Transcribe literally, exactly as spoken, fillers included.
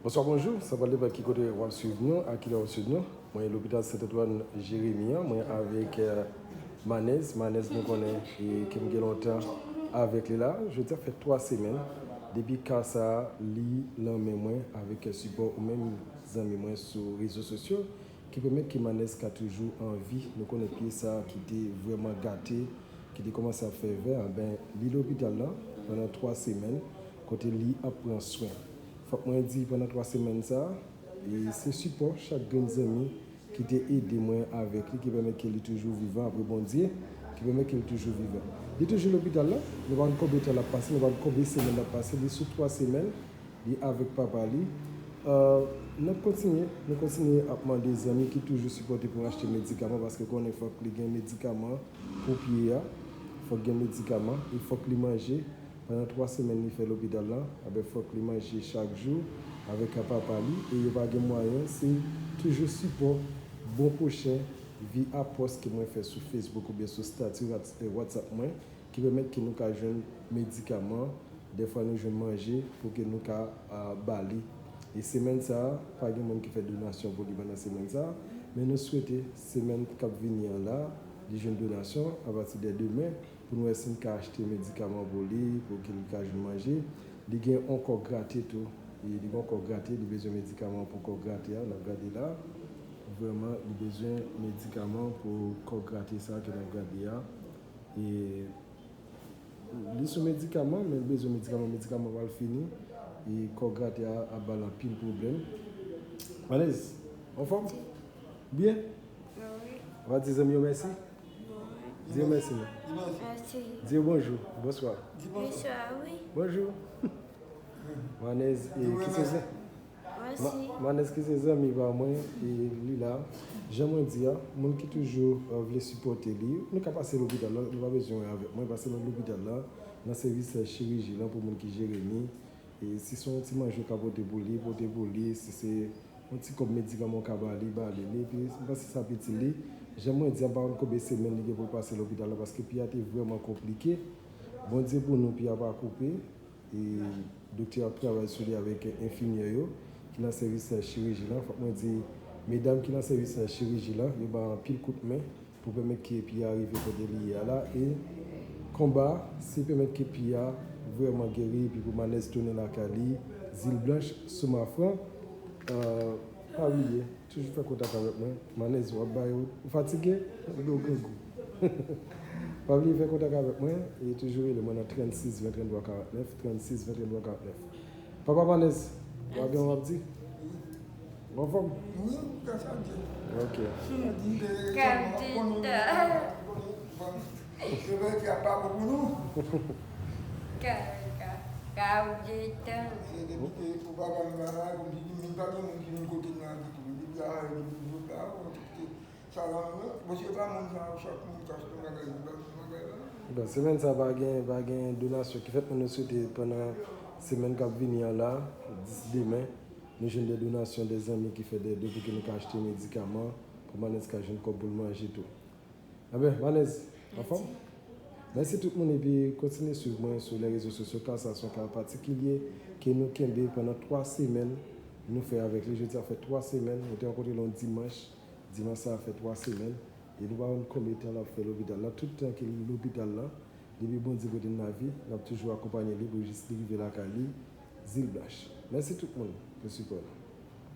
Bonswa, bonjou. Sa pral depann ki kote w ap swiv nou, a kilè w ap swiv nou. Mwen lopital Sent Antwàn Jeremi an, mwen avèk eh, Manèz. Manèz nou konnen e ke m gen lontan avèk li la. Jodi a fè twa semèn depi ka sa a li nan men mwen avèk sipò ou menm zanmi mwen sou rezo sosyo ki pèmèt ke Manèz ka toujou an vi. Nou konnen pye sa a ki te vrèman gate, ki te kòmanse ap fè vè, anben li lopital la pandan twa semèn kote li ap pran swen. Fòk mwen di pandan twa semèn sa a, e se sipò chak grenn zanmi ki te ede mwen avèk li ki pèmèt ke li toujou vivan apre Bondye ki pèmèt ke li toujou vivan. Li toujou lopital la, nou pa konn konbyen tan l ap pase, nou pa konn konbyen semèn l ap pase, li sou twa semèn, li avèk papa li. N ap kontinye, nou kontinye ap mande zanmi ki toujou sipòte pou n achte medikaman paske konnen fòk li gen medikaman pou pye a, fòk gen medikaman e fòk li manje. Pandan twa semèn li fè lopital la, anben fòk li manje chak jou avèk papa li e yo pa gen mwayen, se toujou sipò bon pwochen vi a pòs ke mwen fè sou Facebook oubyen sou stati WhatsApp mwen ki pèmèt ke nou ka jwenn medikaman, dèfwa nou jwenn manje pou ke nou ka ba li. E semèn sa a, pa gen moun ki fè donasyon pou li pandan semèn sa a, men nou swete semèn k ap vini an la, li jwenn donasyon apati de demen pou n wè si n ka achte medikaman pou li, pou ke li ka jwenn manje. Li gen yon kò grate tou. E li gen yon kò grate, li bezwen medikaman pou kò grate a, n ap gade la. Vrèman, li bezwen medikaman pou kò grate sa a ke n ap gade a. E li sou medikaman, men li bezwen medikaman, medikaman pral fini. E kò grate a ap ba l anpil pwoblèm. Manèz, anfòm? Byen? Wi. Ou pa di zanmi yo mèsi? Di yo mèsi non. Mèsi. Di yo bonjou, bonswa. Bonswa, wi. Bonjou. Manèz, e, ki se zan- Mèsi. Ma- Manèz ki se zanmi pa mwen, e li la. Jan mwen di a, moun ki toujou eh, vle sipòte li, nou ka pase lopital la, nou pa bezwen wè avèk mwen, pase nan lopital la, nan sèvis eh, chiriji lan pou moun ki Jeremi. E si se yon ti manje w ka pote pou li, pote pou li. Si se yon ti kòb medikaman w ka ba li, ba li li. Epi m panse sa piti li. Jan mwen di a, m pa konn konbyen semèn li gen pou l pase lopital la paske pye a te vrèman konplike. Bondye pou nou, pye a pa koupe. E doktè yo ap travay sou li avèk enfimyè yo ki nan sèvis chiriji lan. Fòk mwen di, medam ki nan sèvis chiriji lan, yo ba anpil kout men pou pèmèt ke pye a rive kote li ye a la. E konba a, se pèmèt ke pye a vrèman geri epi pou Manèz tounen lakay li, Zil Blanch, Soumafran. Pa bliye, toujou fè kontak avèk mwen. Manèz, w ap bay ou fatige, oubyen w grangou. Pa bliye fè kontak avèk mwen e toujou rele mwen nan trannsis ven tranntwa karantnèf, trannsis ven tranntwa karantnèf. Papa Manèz, w ap gen w ap di? Ou anfòm? Wi, m ka chanje. Ok. Kap di tan. Yo vle di a pa bon pou nou. Ka, ka, ka ou gen tan. Se depi ke ou pa ban m bagay, kòmsi di m pa gen moun ki vin kote m la ditou. Depi a, depi jouk la, ou kite sa la, mwen, bon, se pa moun sa, chak moun ka achte bagay, li ban m bagay la. Bon, semèn sa pa gen, pa gen donasyon ki fèt, men nou swete pandan semèn k ap vini an la, dis demen, nou jwenn de donasyon de zanmi ki fè de don pou ke nou ka achte medikaman, pou Manèz ka jwenn kòb pou l manje tou. Anben, Manèz, anfòm? Mèsi tout moun epi kontinye swiv mwen sou lè rezo sosyo ka sa se yon ka patikilye ke nou kenbe pandan twa semèn nou fè avèk li. Jodi a fè twa semèn, nou te rankontre l yon dimanch. Dimanch sa a fè twa semèn e nou pa konn konbyen tan l ap fè lopital la. Tout tan ke li lopital la, depi Bondye pote n lavi, n ap toujou akonpanye li pou jis li rive lakay li, Zil Blanch. Mèsi tout moun pou sipò nou.